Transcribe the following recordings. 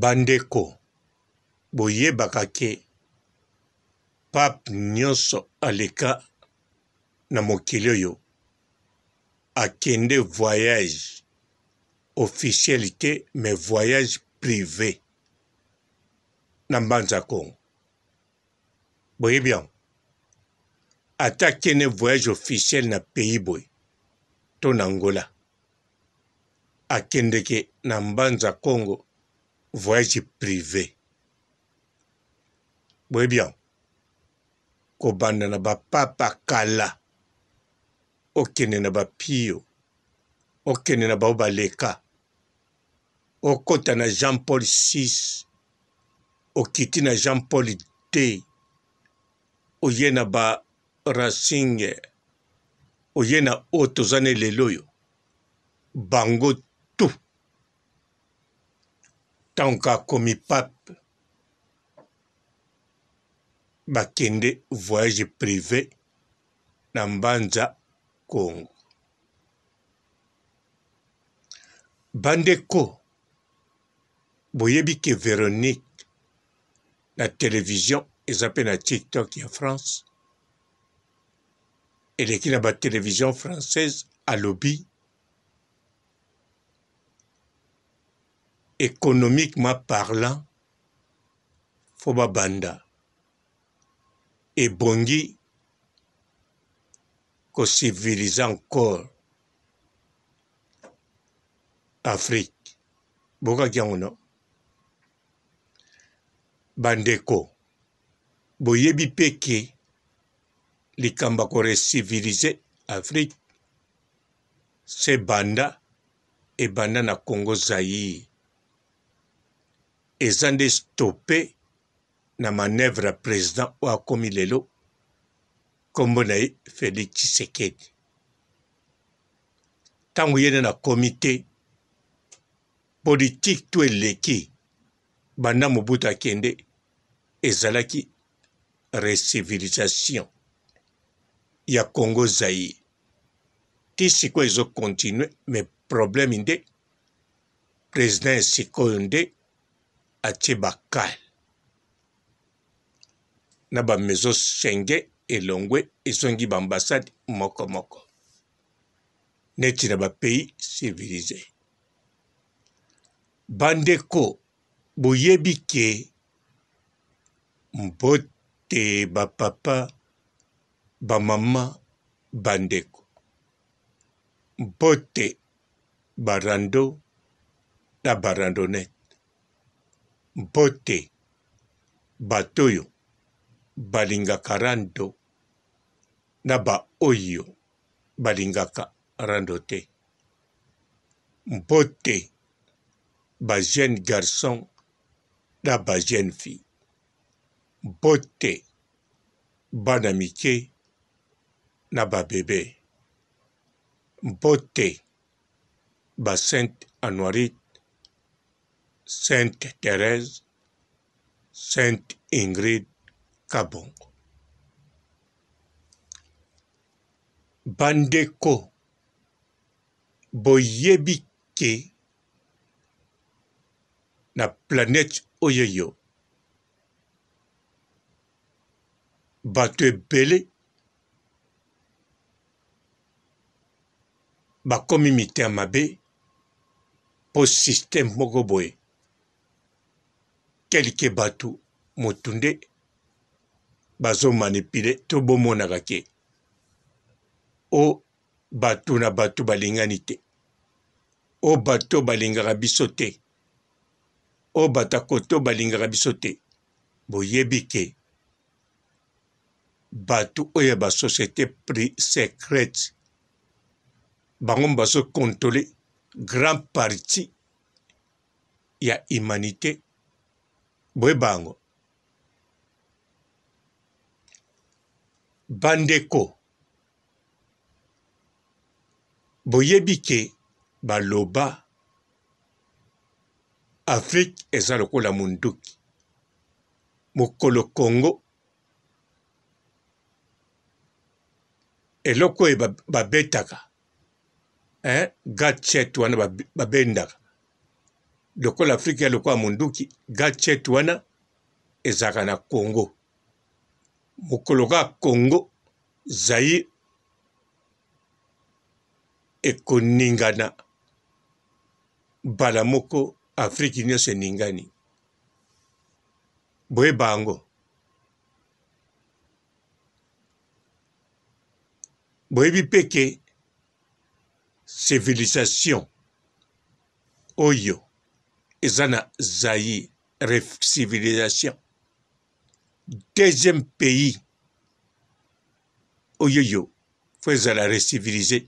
Bandeko boyebaka ke pape nionso aleka na mokili oyo akende voyage officiel te mais voyage prive na mbanza kongo boyebi yango? Ata akende voyage officiel na pays boye to na Angola akendeke na mbanza kongo voyage prive boyebi yango? Kobanda na ba papa kala okende na ba pio okende na bao baleka okota na Jean Paul 6 okiti na Jean Paul 2 oye na ba Racing oye na oyo toza ne lelo oyo bango tout ntango ka akomi pape bakende voyage prive na mbanza Congo. Bandeko boyebi ke Veronique na television eza pe na tiktok ya France eleki na ba television française alobi economiquement parlant fo babanda ebongi ko civiliser encore Afrique bokaki yango no bandeko boyebi pe ke likambo ya ko reciviliser Afrique se banda ebanda na Congo Zaïre eza nde stoppe na manoeuvre ya president oyo akomi lelo kombo na ye Felix Tshisekedi. Tango ye nde nakomi te politique tout eleki banda Mobutu akende ezalaki recivilisation ya Congo Zaïre ti sikoyo ezo continuer mais problème nde president ya sikoyo nde atie ba cale na ba maison Schengen elongwe ezongi ba ambassade moko moko neti na ba pays civilise. Bandeko boyebi ke mbote ba papa ba mama bandeko mbote ba rando na ba randonnette mbote bato oyo balingaka rando na ba oyo balingaka rando te mbote ba jeune garçon na ba jeune fille mbote bana mike na ba bebe mbote ba sainte Anuarite, sainte Therèse, sainte Ingrid Kabongo. Bandeko boyebi ke na planète oyoyo bato ebele bakomi mitema mabe mpo système moko boye quelque bato motu nde bazo manipuler to bomonaka ke o bato na bato balingani te o bato balingaka biso te o bato ya koto balingaka biso te boyebi ke bato oyo ya ba societe secrète bango bazo controle grand partie ya humanite boyeba yango bandeko boyebi ke baloba Afrique eza lokola munduki mokolo Congo eloko oyo babetaka hein gadget wana babendaka. Lokola Afrika ya lokola munduki gadget wana ezalaka na Congo. Mokolo kaka Congo Zaïre ekoningana mbala moko Afrique nyonso eningani. Boyeba yango. Boyebi mpe ke civilisation oyo eza na Zaïre civilisation deuxième pays oyoyo fo ezala recivilise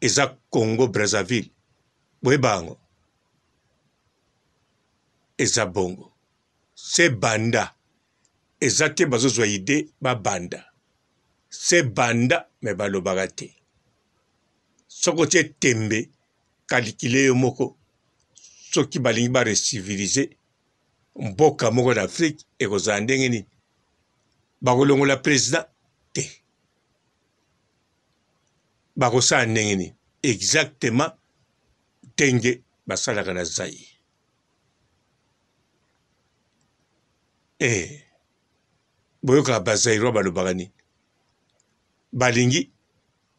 eza Congo Brazzaville boyeba yango eza bongo se banda eza te bazozwa idee babanda se banda me balobaka te soki otie tembe kalikile yo moko soki balingi ba recivilise mboka moko na Afrique ekozala ndenge nini? Bakolongola president te, bakosala ndenge nini? Exactement ndenge basalaka na Zaïre. Eh, boyokaka ba Zaïrois balobaka nini? Balingi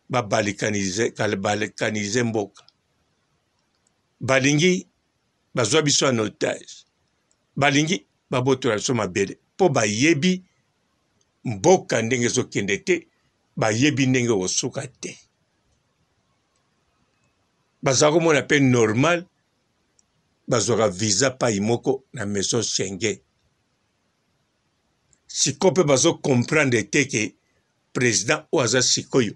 ba balkaniser mboka, balingi bazwa biso en otage, balingi babotola biso mabele mpo bayebi mboka ndenge ezokende te, bayebi ndenge ekosuka te. Baza komona mpe normal bazwaka visa pai moko na maison Schengen. Sikoyo mpe bazo comprendre te ke president oyo aza sikoyo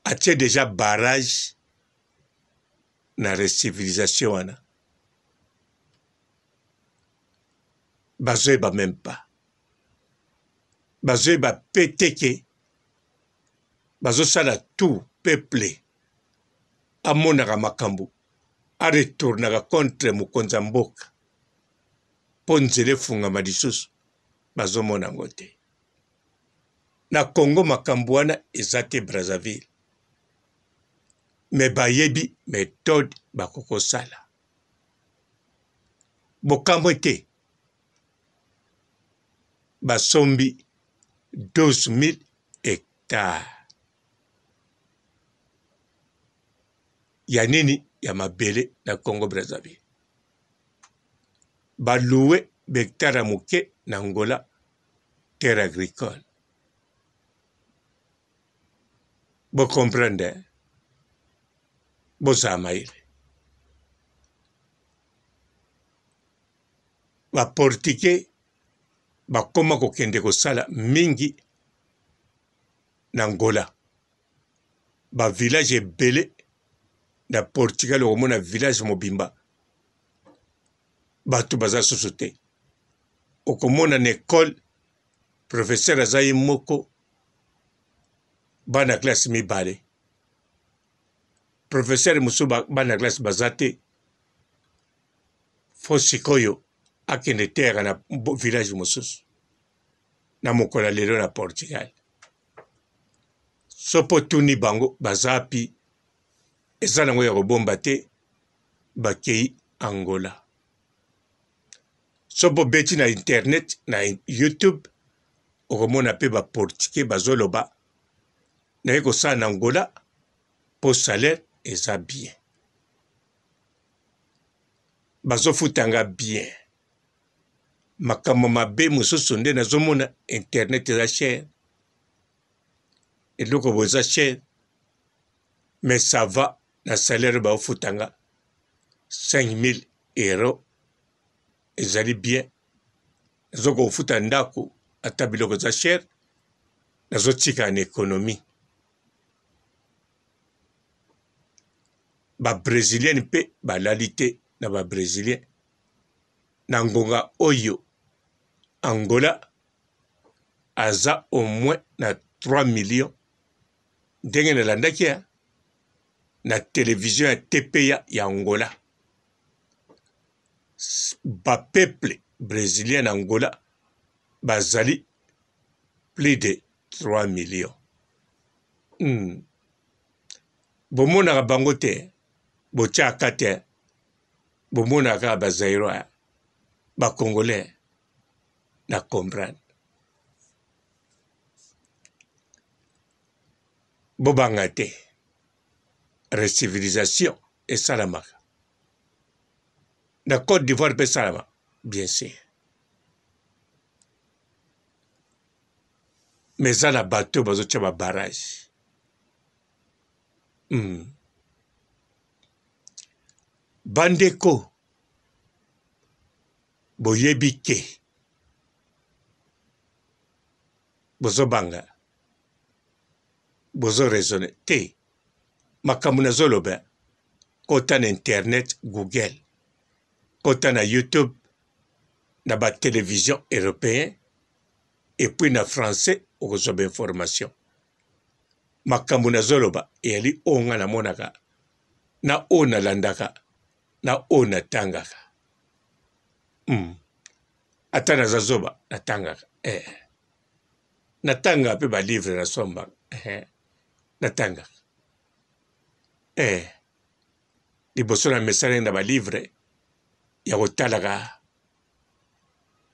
atie deja barrage na recivilisation wana bazoyeba meme pas bazoyeba pe te ke bazosala tout peuple amonaka makambo aretournaka contre mokonzi ya mboka mpo nzela efungama lisusu bazomona yango te na Congo makambo wana eza te Brazzaville me bayebi methode bakokosala bokamwe te basombi 12000 hectares ya nini ya mabele na Congo Brazzaville ba loue ba hectares ya moke na Angola terre agricole bo comprendre bozala mayele ba portugais bakoma kokende kosala mingi na Angola ba village ebele na Portugal okomona village mobimba bato baza susu te okomona na ecole professeur aza ye moko bana classe mibale professeur mosusu bana classe baza te fo sikoyo akende teyaka na village mosusu na mokolo ya lelo na Portugal soki otuni bango baza wapi eza nango ya kobomba te bakei Angola soki obeti na internet na YouTube okomona pe ba portugais bazoloba naye kosala na Angola po salaire eza bien bazofuta nga bien makambo mabe mosusu nde nazomona internet eza cher eloko boye eza cher mais ça va na salaire baofuta nga 5000 euro ezali bien nazo kofuta ndako ata biloko eza cher nazotika na economie ba brésilienne mpe balali te na ba brésilien na ngonga oyo Angola aza au moins na 3 millions ndenge nalandaki ya na television ya TPA ya Angola ba peuple brésilien na Angola bazali plus de 3 millions hmm. Bomonaka bango te botyaka te. Bomonaka kaka ba Zairois, ba Congolais na comprendre. Bobanga te, recivilisation esalamaka na Cote d'Ivoire mpe esalama bien sûr. Mais eza na bato oyo bazotia ba barrage. Bandeko, boyebi te, bozobanga, bozo raisonner te. Makambo nazoloba, kota na internet Google, kota na YouTube, na ba television europeen et puis na français okozwa ba information. Makambo nazoloba eyali oyo nga namonaka na oyo nalandaka na oyo natangaka. Ata naza zoba natangaka eh. Natangaka mpe ba livre nasombaka eh. Natangaka eh. Liboso na mesana na ba livre ya kotalaka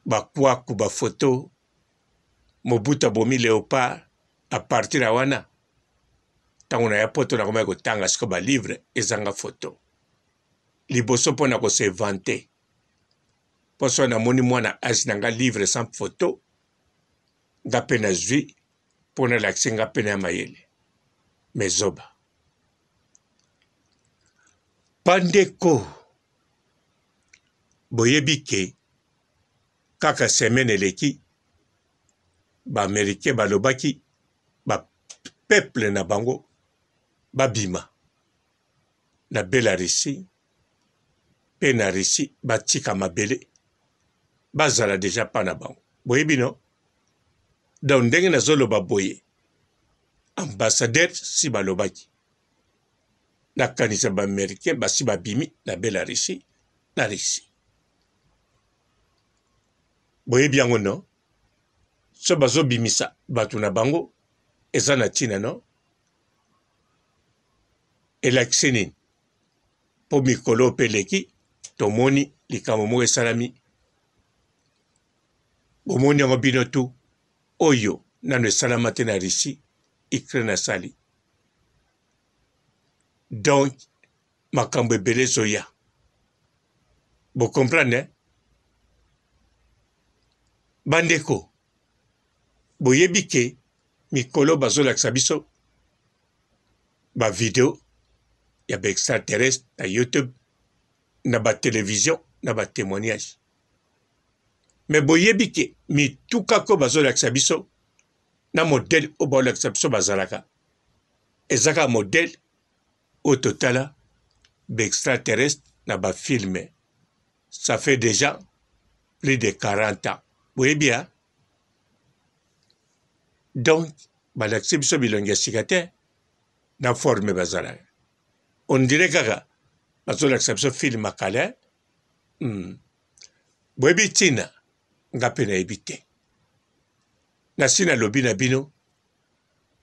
bakwaku ba photo Mobutu abomi leopard a partir ya wana ntango na ya poto nakomaki kotanga siko ba livre ezanga photo liboso mpo na ko se vanter mpo soki namoni mwana age na nga livre sans photo nga mpe nazwi mpo nalakisi nga mpe na ya mayele me zoba bandeko boyebi ke kaka semaine eleki ba americain balobaki ba peuple na bango babima na Belarussie pe na Russie batika mabele bazala deja pa na bango boyebi no donc ndenge nazoloba boye ambassadeur si balobaki nakanisa ba americain basi babimi na Belarussie na Russie boyebi yango no so bazobimisa bato na bango eza na ntina no elakisi nini mpo mikolo mpe eleki tomoni likambo moko esalami bomoni yango bino tu oyo nano esalama te na Russie Ukraine asali donc makambo ebele ezoya bo comprendre eh? Bandeko boyebi ke mikolo bazolakisa biso ba video ya ba extraterrestre na YouTube na ba television na ba témoignage me boyebi ke mituka ko bazolakisa biso na modèle oyo baolakisa biso bazalaka eza kaka modèle oyo totala ba extraterrestre na ba filme ça fait déjà plus de 40 ans boyebi ya donc balakisi biso bilongi ya sika te na forme bazalaka on dirait kaka bazolakisa biso film ya kala. Boyebi ntina nga mpe nayebi te nasi nalobi na bino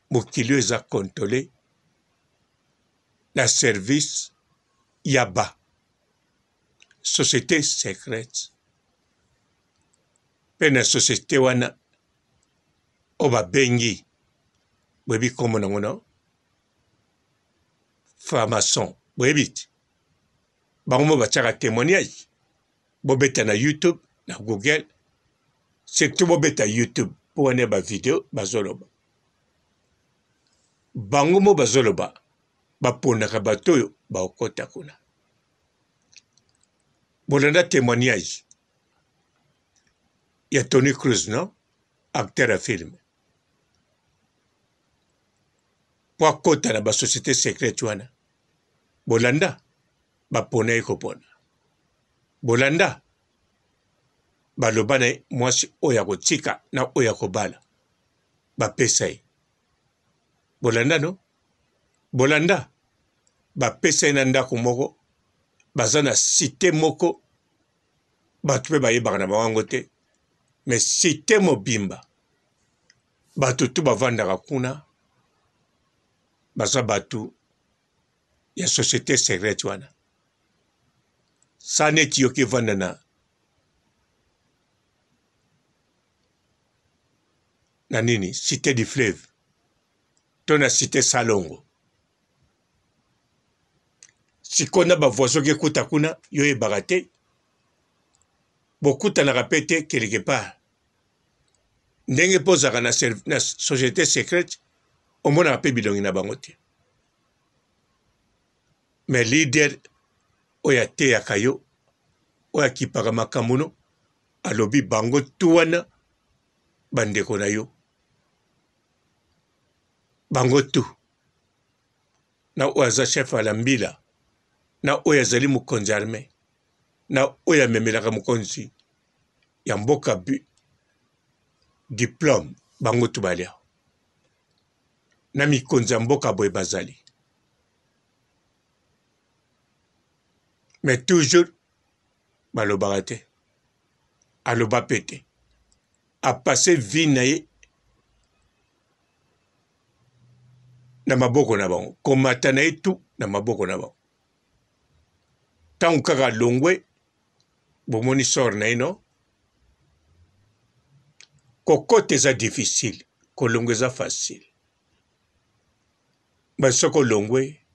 mokili oyo eza controle na service ya ba société secrète mpe na société wana oyo babengi boyebi nkombo nango no franc-maçon boyebi ti bango mo batiaka témoignage bobeta na youtube na google surtout bobeta youtube mpo wana ya bavideo bazoloba bango mo bazoloba baponaka bato oyo bakokota kuna bolanda témoignage ya Tony Cruz non acteur ya film mpo akota na basociété secrète wana bolanda bapona ye kopona bolanda baloba na ye mwasi oyo akotika na oyo akobala bapesa ye bolanda no bolanda bapesa ye na ndako moko baza na site moko bato mpe bayebaka na bango yango te mais site mobimba bato tu bavandaka kuna baza bato ya société secrète wana. Sa neti yo kevanda na na nini cité du fleuve to na cité salongo sikoyo na bavoi soki ekuta kuna yo oyebaka te bokutanaka mpe te quelque part ndenge mpe ozalaka na, na société secrète omonaka mpe bilongi na bango te mais leader oyo ateyaka yo oyo akipaka makambo no alobi bango tu wana bandeko na yo bango tu na oyo aza chef ya la mbila na oyo azali mokonzi arme na oyo amemelaka mokonzi ya mboka diplome bango tu balia na mikonzi ya mboka boye bazali mais toujours balobaka te aloba mpe te apasse vie na ye na maboko na bango komata na ye tout na maboko na bango ntango kaka alongwe bomoni sort na ye no kokota eza difficile kolongwa eza facile ba soki olongwe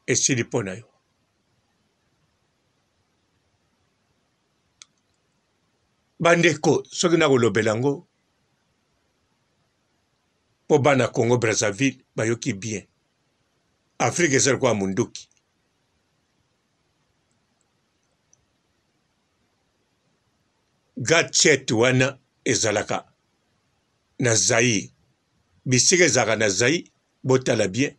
esili mpo na yo bandeko soki nakolobela yango mpo bana congo brazzaville bayoki bien afrike eza lokola munduki Gadget wana ezalaka na Zaïre bisika ezalaka na Zaïre botala bien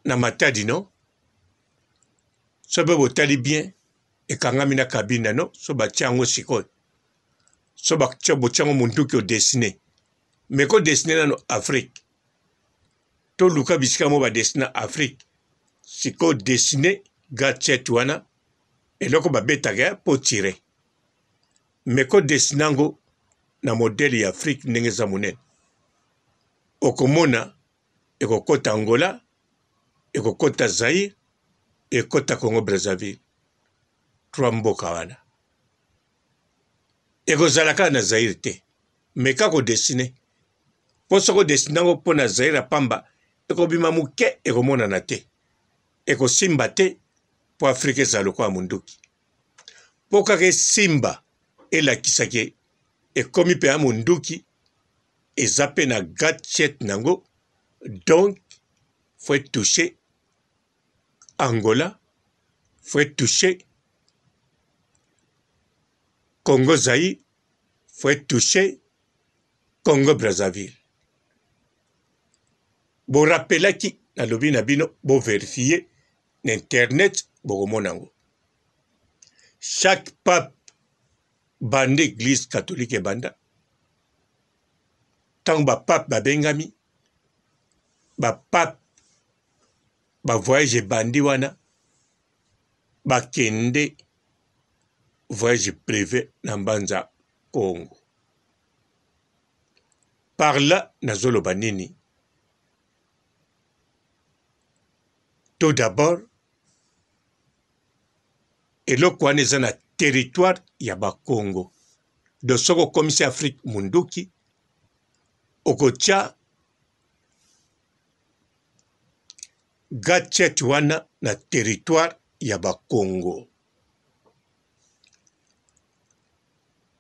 na Matadi non soki pe botali bien ekangami na cabine no so batie yango sikoyo so batie botie yango munduki o dessiner mais ko dessiner nano Afrique toluka bisika mo ba dessina Afrique sikoyo dessiner gadget wana eloko babetaka mpo tire me ko dessine yango na modele ya Afrique ndenge eza monene okomona ekokota Angola ekokota Zaire ekota Congo Brazzaville trois mboka wana ekozala kaka na Zaire te meka ko dessine mpo soki odesine yango mpo na Zaire ya pamba ekobima moke ekomonana te ekosimba te mpo Afrika ezala lokola monduki mpo kaka esimba elakisa ke ekomi mpenza monduki eza mpe na gadget na yango donc faut etouche Angola faut etouche Congo Zaïre faut etouche Congo Brazzaville borapelaki nalobi na bino bo verifier na internet bokomona yango chaque pape banda eglise catholique ebanda ntango bapape babengami bapape bavoyage ebandi wana bakende voyage privé na mbanza congo par là nazoloba nini tout d'abord eloko wana eza na territoire ya bakongo donc soki okomisi afrique munduki okotya gadget wana na territoire ya bakongo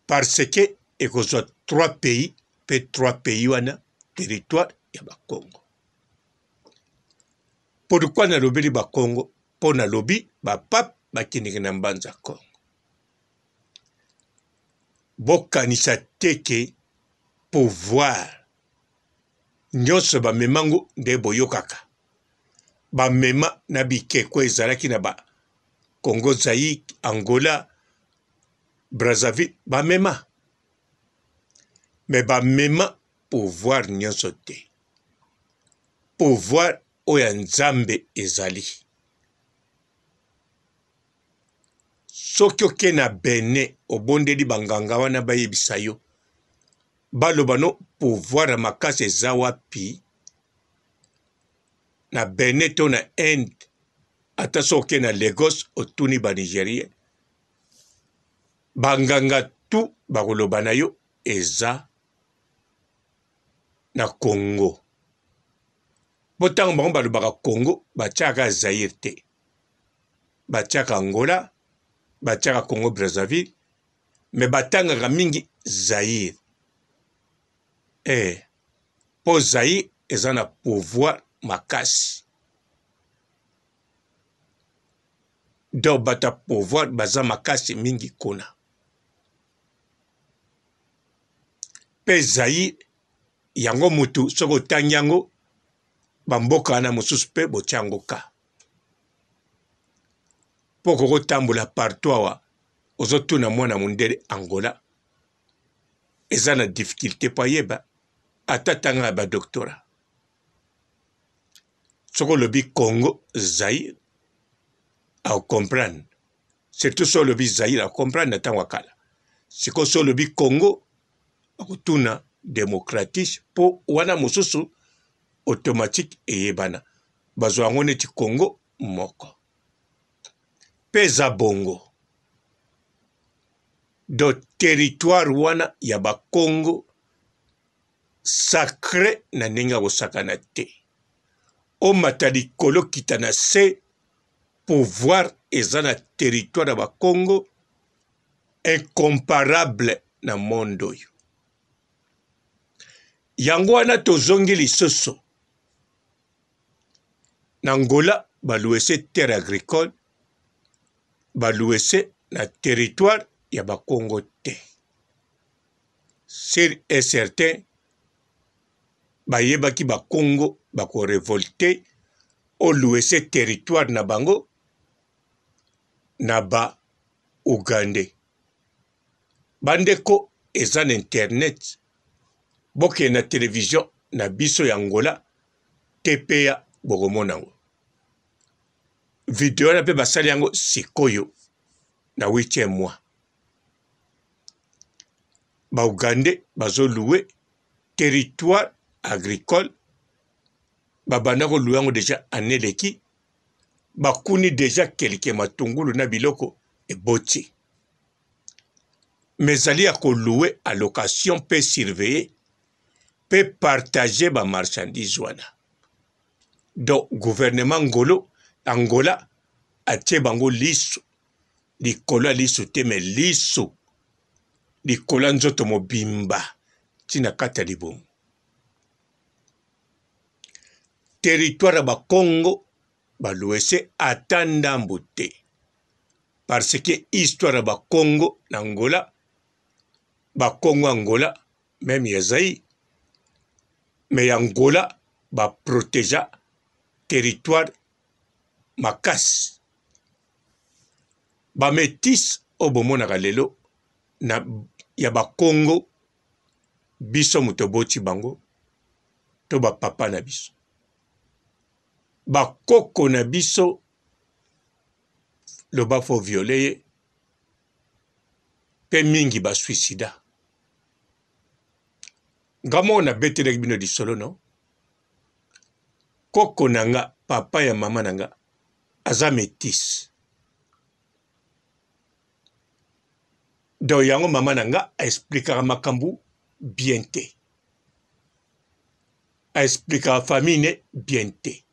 parce que ekozwa trois pays mpe trois pays wana territoire ya bakongo pourquoi nalobeli bakongo mpo nalobi bapape bakendeke na mbanza kongo bokanisa te ke pouvoir nyonso bamema ngo nde boyokaka bamema na bikeko ezalaki na ba Congo Zaïre, Angola, Brazzaville bamema me bamema pouvoir nyonso te pouvoir oyo ya Nzambe ezali soki oke na Benin obondeli banganga wana bayebisa yo baloba no pouvoir ya makasi eza wapi na Benin to na Inde. Ata soki oke na Lagos otuni ba Nigerien, banganga tout bakoloba na yo eza na Congo. Mpo ntango bango balobaka Congo batiaka Zaire te, batiaka Angola, batiaka Congo Brazzaville, mais batangaka mingi Zaire. Eh, mpo Zaire eza na pouvoir makasi. Donc bato ya pouvoir baza makasi mingi kuna. Mpe Zaire yango mutu soki otangi yango bamboka wana mosusu mpe botia yango ka mpo okoki kotambola partout awa ozotuna mwana mondele Angola eza na difficulté mpo ayeba ata tanga ya badoktora soki olobi Congo Zaire acomprendre surtout soki olobi Zaire acomprendre na ntango ya kala sikoyo soki olobi Congo akotuna democratique mpo wana mosusu automatique eyebana bazwa yango neti Congo moko mpe eza bongo do territoire wana ya bakongo sacre na ndenge ya kosakana te omata likolo kita na se pouvoir eza na territoire ya bakongo incomparable na monde oyo yango wana tozongi lisusu na Angola baluese terre agricole baluese na territoire ya bakongo te sur et certain bayebaki bakongo bakorevolte oluese territoire na bango na ba ougandais bandeko eza na internet bokende na television na biso ya Angola TPA bokomona yango video wana mpe basali yango sikoyo na 8e mois ba ougandais bazoloue territoire agricole babanda koloue yango deja année eleki bakuni deja kelke matungulu na biloko eboti mais ezali ya koloue à location mpe surveiller mpe partager ba marchandise wana donc gouvernement ngolo Angola atie bango liso likolo ya liso te me liso likolo ya nzoto mobimba ntina kati ya libumu territoire ya bakongo baluese ata ndambo te parce que histoire ya bakongo na Angola bakongo Angola meme ya Zaïre mais ya Angola ba proteja territoire makasi ba metis oyo bomonaka lelo na ya bakongo biso moto oboti bango to ba papa na biso bakoko na biso loba fo viole ye mpe mingi ba suicida nga moko nabetelaki bino lisolo no koko na nga papa ya mama na nga aza metisse donc yango mama na nga aexplikaka makambo bien te aexplikaka famille ne bien te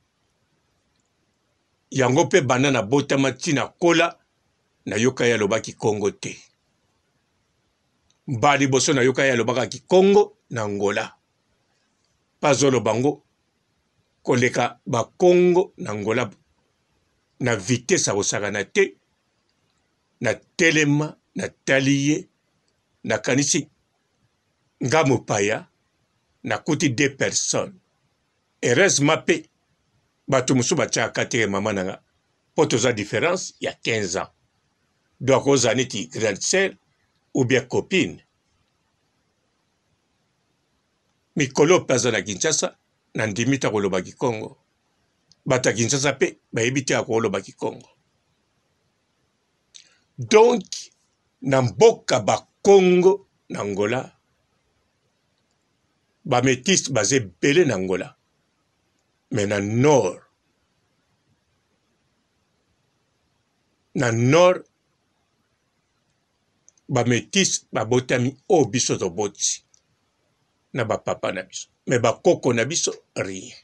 yango mpe banda nabotama ntina kola nayoka ye aloba kikongo te mbala liboso nayoka ye alobaka kikongo na Angola mpe azoloba ngo koleka bakongo na Angola na vitesse ya kosakana te natelema natali ye nakanisi nga mopaya nakuti deux personnes heureusement mpe bato mosusu batiaka te mama na nga mpo toza différence ya 15 ans donc akozala neti grande sœur ou bien copine mikolo mpe aza na Kinshasa na ndimi te akoloba kikongo bato ya Kinshasa mpe bayebi te akoloba kikongo donc na mboka bakongo na Angola ba metis baza ebele na Angola mais na nord. Na nord ba metis babotami oyo biso toboti na ba papa na biso mais ba koko na biso rien.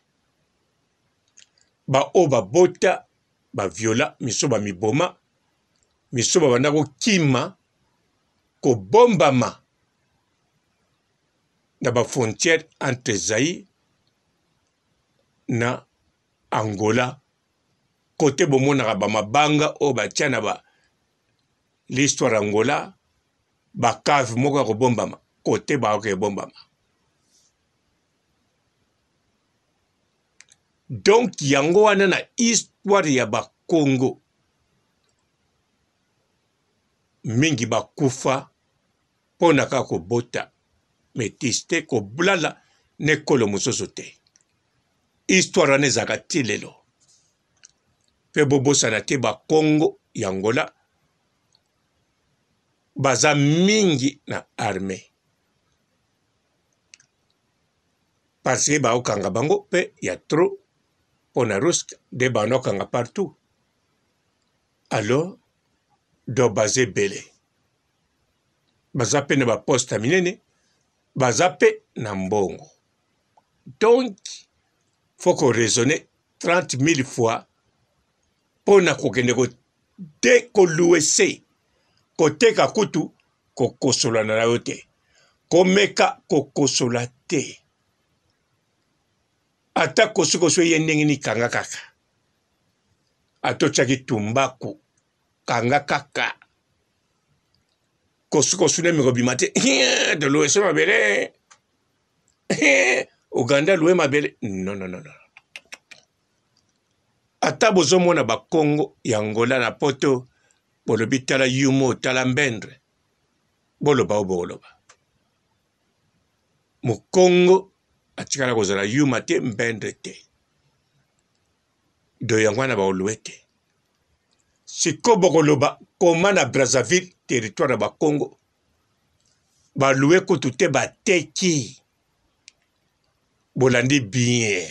Ba oyo babota ba viola miso ba miboma miso babanda kokima kobombama na ba frontière entre Zaïre na Angola kote bomonaka ba mabanga oyo batia na ba l'histoire Angola ba cave moko ya kobombama kote baoka ebombama donc yango wana na histoire ya bakongo mingi bakufa mpo na kaka kobota metis te koblala na ekolo mosusu te histoire wana ezalaka ti lelo mpe bobosana te bakongo ya Angola baza mingi na armee parce que baokanga bango mpe ya trop mpo na rusk nde banokanga partout alors donc baza ebele baza mpe na baposte ya minene baza mpe na mbongo donc faut ko raisonner 30 000 fois mpo na kokende kote koluese koteka kutu kokosola na yo te komeka kokosola te ata kosukosu eye ndenge nini kanga kaka ata otyaki tumbaku kanga kaka kosukosu nde mikobima te toluese mabele Uganda loue mabele non non non ata bozomona bakongo ya Angola na poto bolobi tala yumo tala mbendre boloba oyo bokoloba mokongo atikala kozala yuma te mbendre te do yango wana baolue te sikoyo bokoloba koma na Brazzaville territoire ya bakongo balue kutu te bateki bolandi bien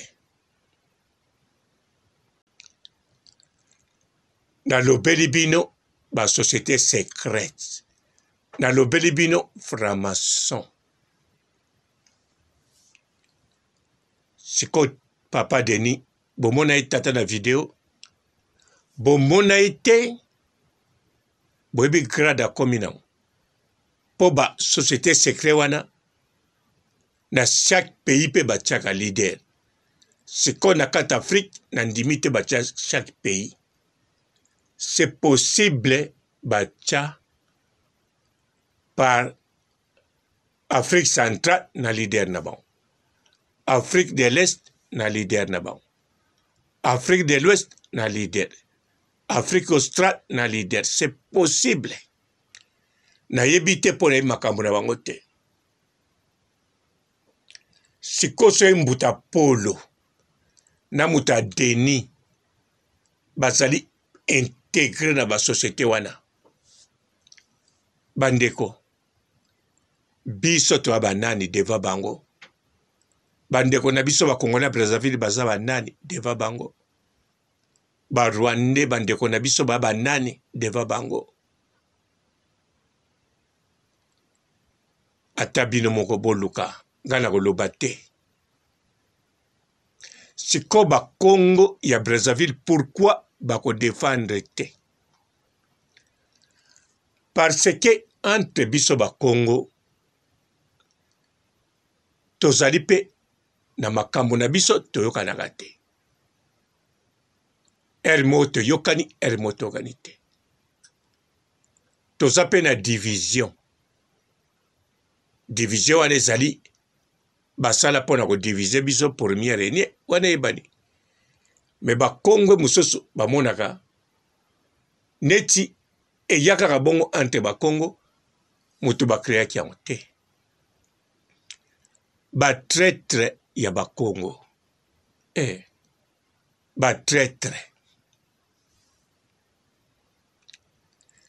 nalobeli bino ba société secrète nalobeli bino franc-maçon sikoyo papa denis bomona ye tata na video bomona ye te boyebi grade akomi nango mpo ba société secret wana na chaque pays mpe batiaka leader sikoyo na kati afrique na ndimi te batia chaque pays c'est possible batia par afrique centrale na leader na bango afrique de l'est na leader na bango afrique de l'ouest na leader Afrique australe na leader c'est possible nayebi te mpo nayebi makambo na bango te sikoyo soki mbuta polo na moto ya denis bazali integre na basosiete wana bandeko biso toya banani devant bango bandeko na biso bakongolais ya brazzaville baza banani devant bango Ba rwandais ba ndeko na biso ba ba nani devant bango? Ata bino moko boluka nga na koloba te. Sikoyo ba Congo ya Brazzaville pourquoi bako defendre te? Parce que entre biso ba Congo tozali pe na makambo na biso toyokanaka te. Heure moko toyokani, heure moko toyokani te. Toza mpe na division. Division wana ezali basala mpo na kodivise biso pour mieux régner, wana eyebani. Me bakongwe mosusu bamonaka neti eya kaka bongo entre bakongo moto bakreaki yango te. Ba traitre ya bakongo eh, ba traitre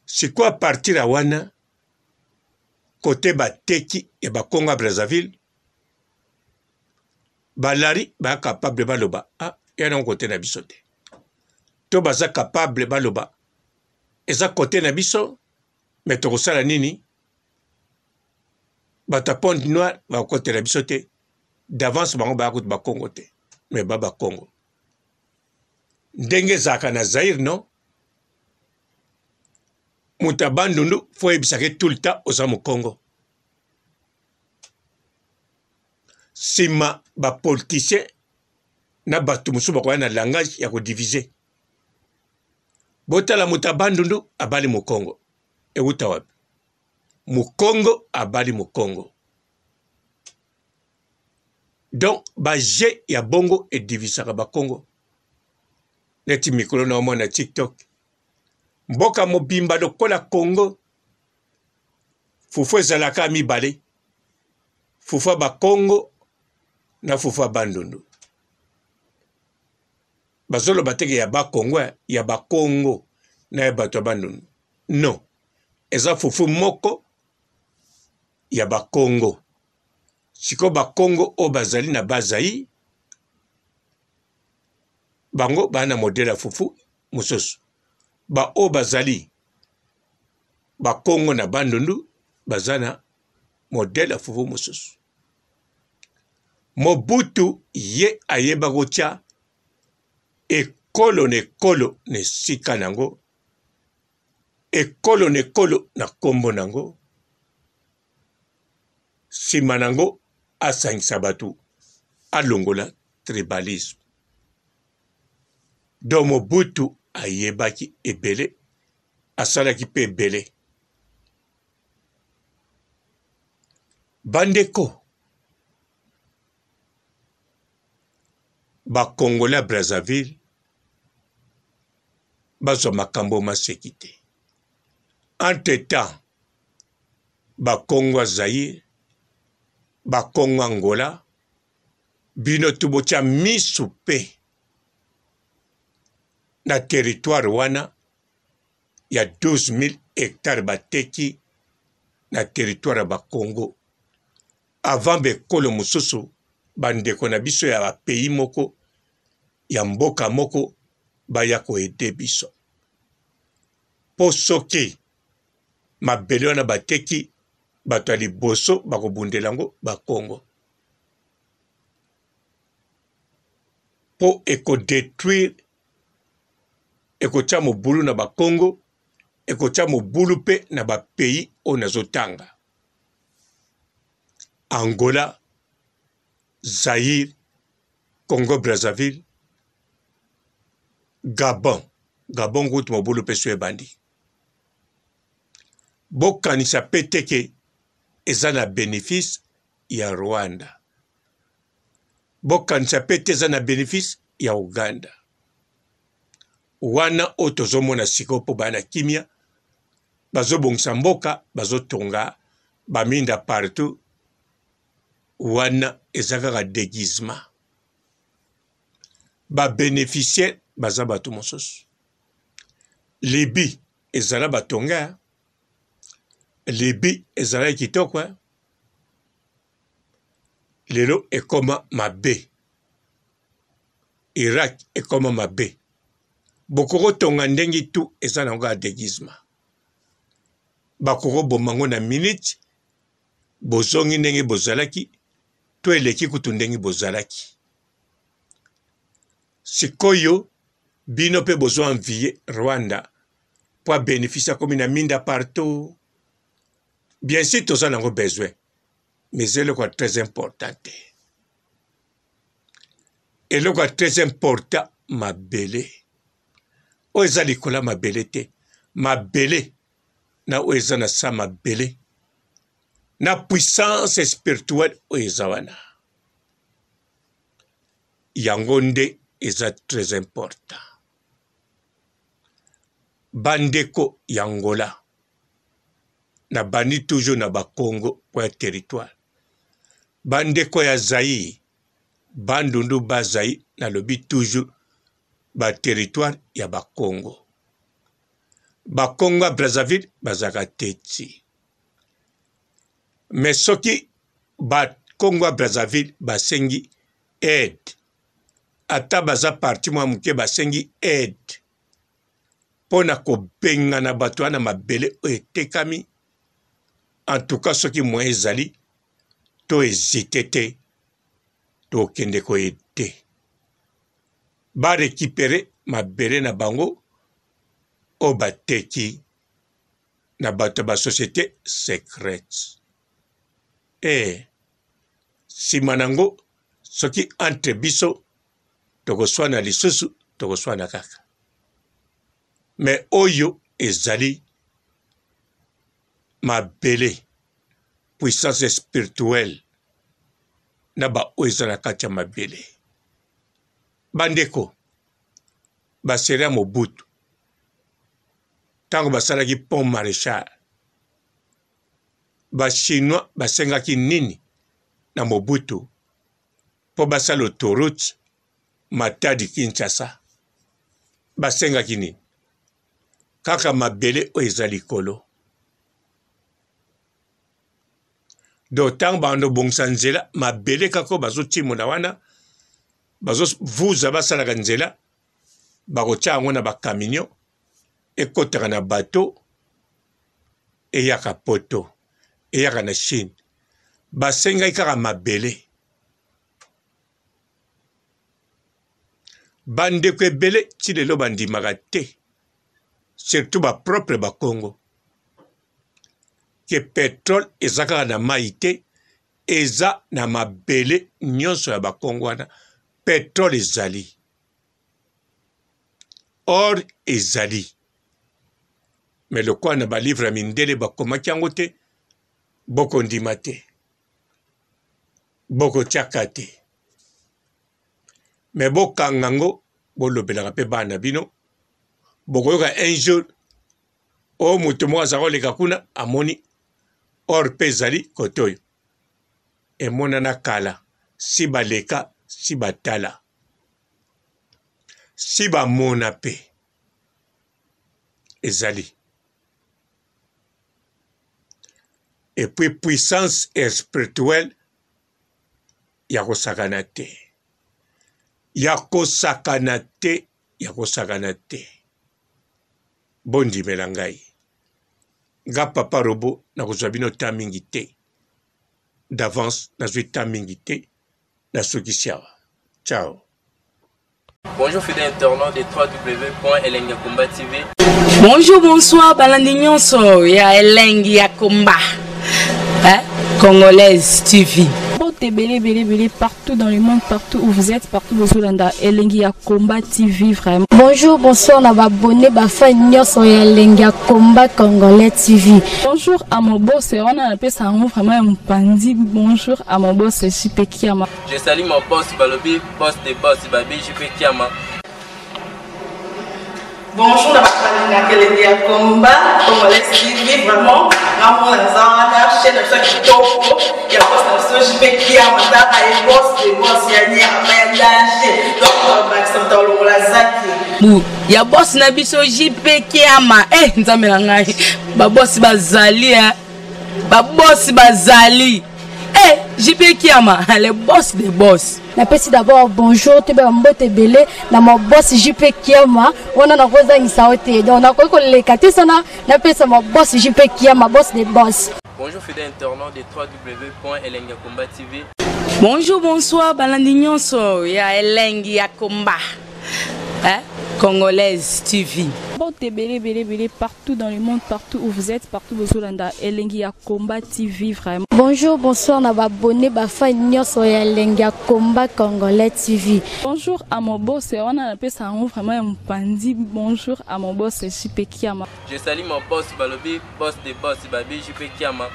sikoyo a partir ya wana kote bateki ya bakongo ya Brazzaville balari ba capable baloba ah ya nango kote na biso te to baza capable baloba. Eza kote na biso, me tokosala nini? Bato ya Pointe Noire bakokotela biso te. D'avance bango baya kutu bakongo te, me ba bakongo. Ndenge ezalaka na Zaire non? Moto ya Bandundu fo oyebisaka ye tout le temps oza mokongo. Sima ba politiciens na bato mosusu bakoya na langage ya kodivise. Botala moto ya Bandundu abali mokongo, ewuta wapi? Mokongo abali mokongo. Donc ba jeux ya bongo edivisaka bakongo. Neti mikolo na omona TikTok, mboka mobimba lokola Congo, fufu ezalaka mibale, fufu ya bakongo na fufu ya Bandundu. Bazoloba teke ya bakongo ya bakongo na ya bato ya Bandundu. Non, eza fufu moko ya bakongo. Sikoyo bakongo oyo bazali na Bas-Zaïre, bango baa na modele ya fufu mosusu. Baoyo bazali bakongo na Bandundu baza na modele ya fufu mosusu. Mobutu ye ayeba kotya ekolo na ekolo na esika na yango, ekolo na ekolo na nkombo na yango. Sima na yango asangisa bato, alongola tribalisme. Donc Mobutu ayebaki ebele, asalaki mpe ebele. Bandeko ba Congolais ya Brazzaville bazwa makambo maseki te. Entre temps ba Kongo ya Zaïre, ba Kongo Angola, bino tu botya misu pe na territoire wana ya 12000 hectares bateki na territoire ya ba Kongo avant bekolo mosusu bandeko na biso ya ba pays moko ya mboka moko baya ko aider biso po soki mabele wana bateki bato ya liboso bakobundela yango bakongo mpo ekodetruire ekotya mobulu na bakongo ekotya mobulu mpe na bapays oyo nazotanga angola zaire congo brazzaville gabon gabon kutu mobulu mpe so ebandi Bokanisa pe te ke eza na benefice ya Rwanda. Bokanisa pe te eza na benefice ya Ouganda. Wana oyo tozomona sikoyo mpo baya na kimia, bazobongisa mboka, bazotonga baminda partout, wana eza kaka deguisement. Ba beneficiaires baza bato mosusu. Libye ezala batonga, Libye ezalaki kitoko, lelo ekoma mabe. Irak ekoma mabe. Bokokotonga ndenge tu eza na yango ya deguisement. Bakokoboma yango na minute, bozongi ndenge bozalaki to eleki kutu ndenge bozalaki. Sikoyo bino pe bozo envier Rwanda po a beneficie akomi na minda partout. Bien sûr toza nango besoin mais eza eloko ya très important te. Eloko ya très important mabele oyo eza likolo ya mabele te, mabele na oyo eza na sa mabele na puissance spirituelle oyo eza wana. Yango nde eza très important. Ba ndeko ya Angola, na bandi toujours na ba Congo po ya territoire. Ba ndeko ya Zaïre, Bandundu ba Zaïre, nalobi toujours ba territoire ya ba Congo. Ba Congo ya Brazzaville bazalaka teti. Mais soki ba Congo ya Brazzaville basengi aide, ata baza parti mwa moke basengi aide, mpo na kobengana bato wana mabele oyo etekami. En tout cas soki moyen ezali to hesite te, tokende ko aider ba recuperer mabele na bango oyo bateki na bato ya ba societe secrète. Eh, sima nango soki entre biso tokoswana lisusu, tokoswana kaka. Mais oyo ezali mabele, puissance spirituelle na ba oyo eza na kati ya mabele. Bandeko, baseri ya Mobutu ntango basalaki pont Marechal, ba Chinois basengaki nini na Mobutu mpo basala autoroute Matadi Kinshasa? Basengaki nini? Kaka mabele oyo eza likolo. Donc ntango bando bongisa nzela, mabele kaka oyo bazotimola wana, bazovuza basalaka nzela, bakotia yango na ba camion, ekotaka na bateau, eyaka poto, eyaka na Chine. Basengaki kaka mabele. Bandeko ebele ti lelo bandimaka te, surtout ba propre ba Kongo, ke petrole eza kaka na mayi te, eza na mabele nyonso ya ba Kongo wana petrole ezali, or ezali. Mais lokola na ba livre ya mindele bakomaki yango te, bokondima te, bokotiaka te. Mais bokanga yango, bolobelaka pe bana na bino, bokoyoka un jour oyo moto moko aza koleka kuna amoni or pe ezali kote oyo emonana kala, si baleka si batala si bamona pe ezali. Et puis puissance spirituelle ya kosakana te, ya kosakana te, ya kosakana te. Bondimela ngai, nga papa robot nakozwa bino temps mingi te, d'avance nazwi temps mingi te, nasukisi awa. Ciao. Bonjour fidèle internaute de www.elengiyakomba TV. Bonjour, bonsoir, balandi nyonso ya Elengi ya Komba. Hein? Congolaise TV. Mbote ebele ebele ebele partout dans le monde, partout où vous êtes, partout bozolanda Elengi ya Komba TV vraiment. Bonjour, bonsoir na ba abonné ba fan nyonso ya Elengi ya Komba Congolais TV. Bonjour à mon boss, wana napesa yango vraiment ya mopanzi. Bonjour à mon boss JP Kiama. Je salue mon boss balobi boss de boss babi JP Kiama. Bonjour na bato balingaka elengi ya combat congolais TV vraiment ngamona naza wana chaîne na biso ya kitoko ya boss na biso JP Kiama tala ye boss de boss ya nyama ya danger donc bakisa moto alongola zaki bu ya boss na biso JP Kiama eh nzambe na ngai ba boss bazali eh ba boss bazali eh JP Kiama le boss de boss. Napesi d'abord bonjour toyeba ba mbote ebele na ma boss JP Kiama wana nakozangisa yo te donc nakoki koleka te sana napesa ma boss JP Kiama boss de boss. Bonjour fidèle internaute de www.elengiyakomba TV. Bonjour, bonsoir, balandi nyonso ya Elengi ya Komba. Hein? Congolaise TV. Mbote ebele ebele ebele partout dans le monde, partout où vous êtes, partout bozolanda Elengi ya Komba TV vraiment. Bonjour, bonsoir na ba abonné ba fan nyonso ya Elengi ya Komba Congolais TV. Bonjour à mon boss, wana napesa yango vraiment ya mopanzi. Bonjour à mon boss JP Kiama. Je salue mon boss balobi boss de boss babi JP Kiama.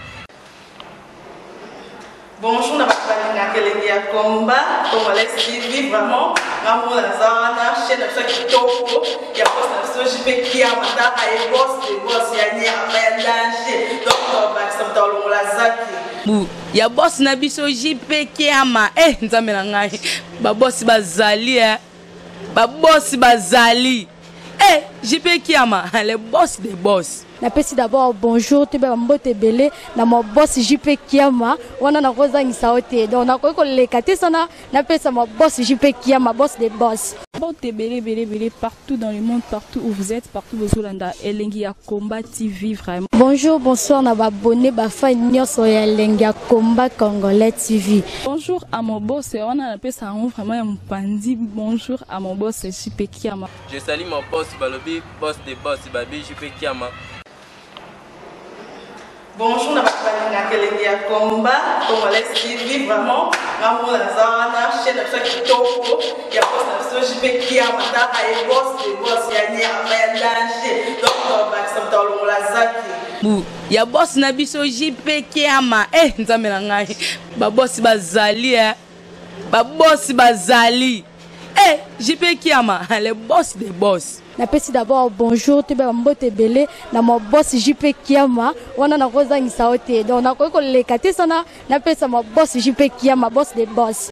Bonjour na bato balingaka elengi ya combat congolais TV vraiment ngamona naza wana chaîne na biso ya kitoko ya boss na biso JP Kiama tala ye boss de boss ya nyama ya danger donc bakisa moto alongola zaki bu ya boss na biso JP Kiama eh nzambe na ngai ba boss bazali eh ba boss bazali eh JP Kiama le boss de boss. Napesi d'abord bonjour toyeba bambote ebele na ma boss JP Kiama wana nakozangisa yo te, donc nakoki koleka te sana napesa ma boss JP Kiama, boss de boss. Mbote ebele ebele ebele partout dans le monde, partout où vous êtes, partout bozolanda Elengi ya Combat TV vraiment. Bonjour, bonsoir na ba abonné, ba fan nyonso ya Elengi ya Combat Congolais TV. Bonjour à mon boss, wana napesa yango vraiment ya mopanzi. Bonjour à mon boss JP Kiama. Je salue mon boss balobi boss de boss babi JP Kiama. Bonjour na bato balingaka Elengi ya Combat Congolais TV vraiment. Nga moko naza wana, chaîne na biso ya kitoko ya boss na biso JP Kiama, taka ye boss de boss ya nyama ya danger, donc bakisa moto alongola zaki bu ya boss na biso JP Kiama. Eh, nzambe na ngai, babosi bazali, eh. Babosi bazali, eh, JP Kiama, le boss des boss. Napesi d'abord bonjour toyeba bambote ebele na ma boss JP Kiama wana nakozangisa yo te, donc nakoki koleka te sana napesa ma boss JP Kiama, boss de boss.